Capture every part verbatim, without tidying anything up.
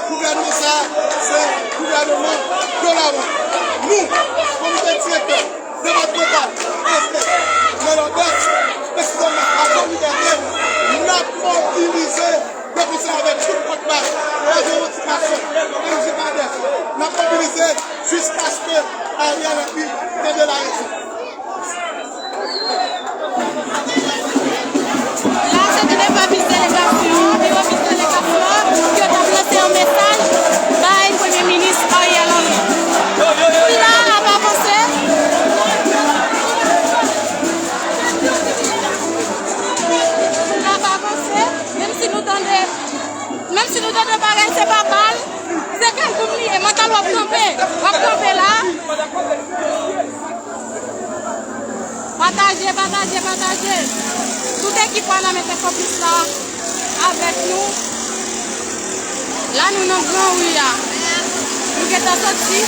Gouvènman sa a, se gouvènman de la honte. Nou, komite direktè depatmantal, Anse, nan Nòdès, presizèman a Zòn Libète, n ap mobilize, depi se avèk tout pòtbal, revandikasyon, revandikasyon, n ap mobilize jiskaske Ariel Henry tande larezon. La, se te devan bis delegasyon, devan bis delegasyon, yo t ap lanse yon mesaj bay Premye Minis Ariel Henry. Sila ap avanse. Sila ap avanse, menm si nou tande, menm si nou tande bagay, se pa bal. Se kalboum li ye, mantal w ap kanpe, w ap kanpe la. Pataje, pataje, pataje. Tout ekip Wanament Enfo Plis la avèk nou. La, nou nan gran ri a. Nou gentan soti.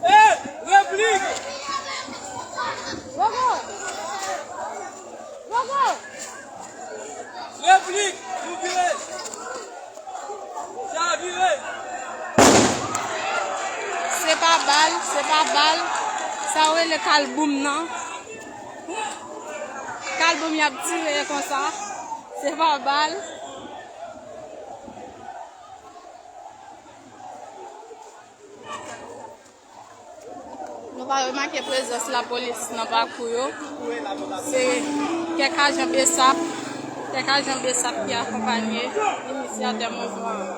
Eh, replik! Replik! Nou vire! Chavire! Se pa bal, se pa bal. Sa yo rele kalboum nan. Kalboum y ap tire konsa. Se pa bal. Nou pa remake prezans lapolis nan pakou yo. Se kèk ajan besap, kèk ajan besap ki akonpanye inisyatè mouvman an.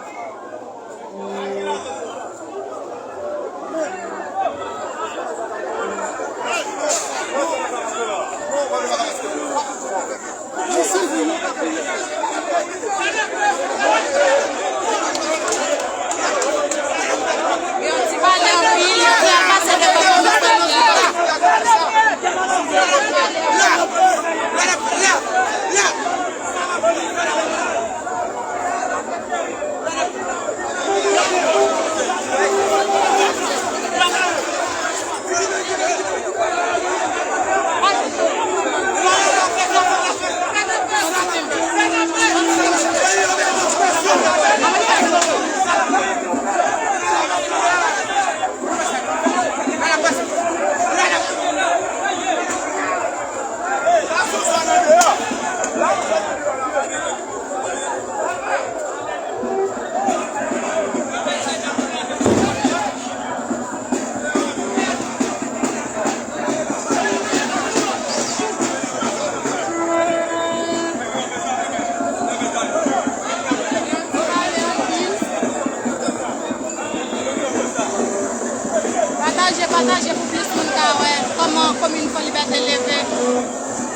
Pataje, pataje pou plis moun ka wè kòman komin Fò Libète leve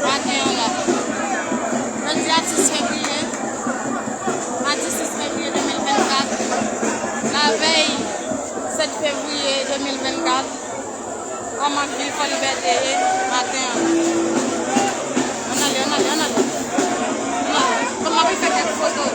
maten an la. Jodi a sis fevriye, madi sis fevriye de mil vennkat, lavèy sèt fevriye de mil vennkat, kòman vil Fò Libète ye maten an. Ann ale, ann ale, ann ale. Ann ale. Kòm m ap fè kèk foto.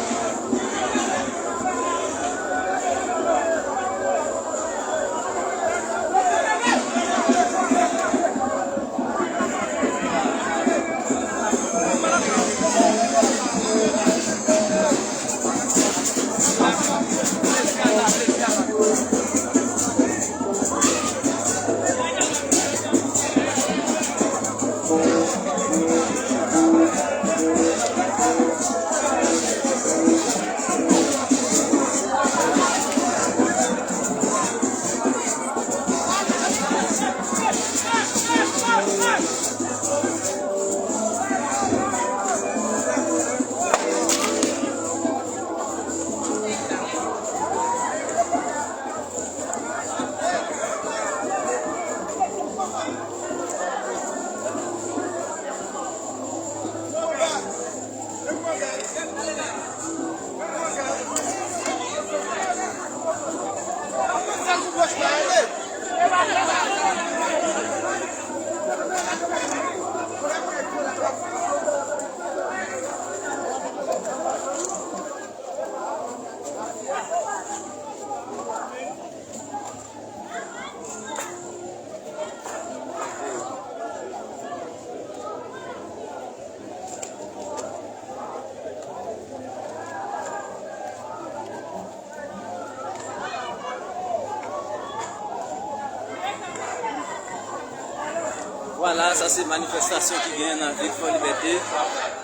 La, sa se manifestasyon ki genyen nan vil Fò Libète,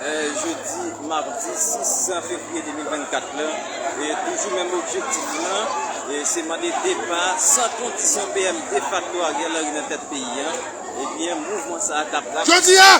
eh, jodi madi sis fevriye de mil vennkat la. E toujou menm objektif lan, e se mande depa san kondisyon P M defakto Ariel Henry nan tèt peyi a. Ebyen, mouvman sa a k ap... Jodi a!